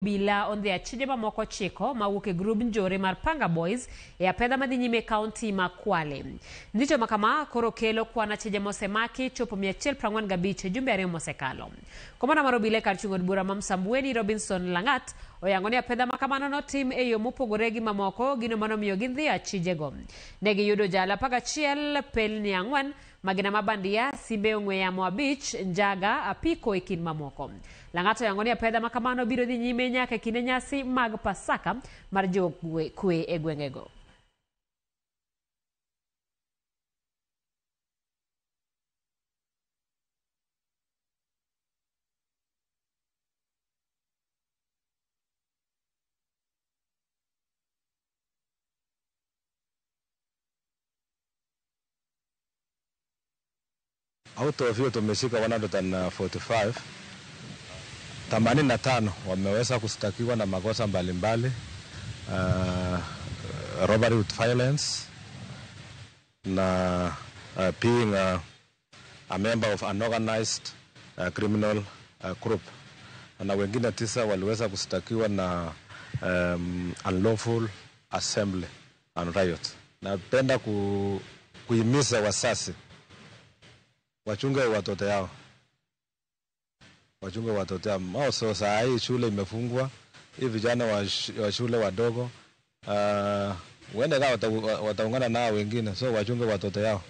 Obila ondhi achije mamoko 9 mawuok e grub njore mar Panga Boys e apedha madhi nyime e kaunti ma Kwale. Njicho ma kama koro kelo kwan achije mosemaki chopo 145 e jumbe 2 mosekalo. Komanda mar obila e kar chung' od bura ma Msambweni Robinson Langat oyango ni apedha ma kamano notim e yo mopogore gi mamoko, gino manomiyo gindhi achijego. Ne giyudo jala 11, pelni 4, magina ma bandia, simbe ong'we yamo 5, njaga, apiko e kind mamoko. Langat oyango ni apedha ma kamano biro dhi nyime nyaka e kinde nyasi mag Pasaka mar jiwo kwe e gwengego. Out of hiyo tumeshika 145, 85 wameweza kushtakiwa na makosa mbalimbali, robbery with violence na being a member of an organized criminal group, na wengine 9 waliweza kushtakiwa na unlawful assembly and riot. Napenda kuhimiza wazazi wachunge watoto yao. Wachunge watoto yao. Also saa hii shule imefungwa, hii vijana wa shule wadogo, huenda kama wataungana nao wengine, so wachunge watoto yao.